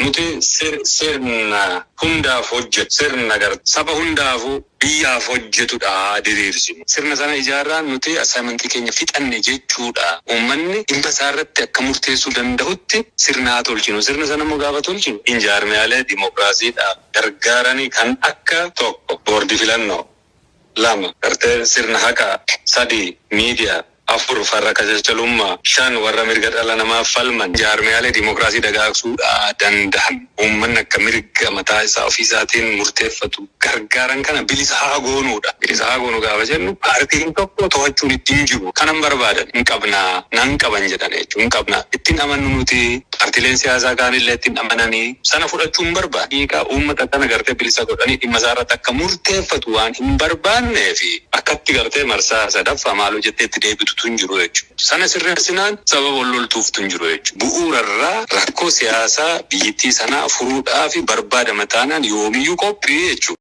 Nuti sirna hundaaf hojjetu, sirna saba hundaafuu biyyaaf hojjetudha diriirsinu. Sirna sana ijaarraan nuti assignmentii keenya fixanne jechuudha. Uummanni dhimma isaa irratti akka murteessuu danda'utti sirna haa tolchinu. Sirna sana immoo gaafa tolchinu jaarmiyaalee dimookiraasiidhaaf gargaaranii kan akka tokko boordii filannoo, lama gartee sirna haqaa, sadii miidiyaa, afur farra kachachalummaa, shan warra mirga dhala namaaf falman, jaarmiyaalee dimookiraasii dagaagsuudhaa danda'an, uummanni akka mirga mataa isaa ofii isaatiin murteeffatu gargaaran kana bilisa haa goonuudha. Bilisa haa goonu gaafa jennu paartiin tokko to'achuun ittiin jiru. Kanan barbaadan hin qabnaa, nan qaban jedhan jechuun hin qabnaa. Ittiin amannu nuti, paartileen siyaasaa kaanillee ittiin amananii sana fudhachuu hin barbaadu. Hiikaa uummata kana gartee bilisa godhanii dhimma isaa irratti akka murteeffatu waan hin barbaannee fi akkatti gartee marsaa sadaffaa maaloo jettee itti deebitutu hin jiru jechuudha. Sana sirreessinaan sababa wal loltuuftu hin jiru jechuudha. Bu'uurarraa rakkoo siyaasaa biyyittii sanaa furuudhaaf barbaadama taanaan yoomiyyuu qophii jechuudha.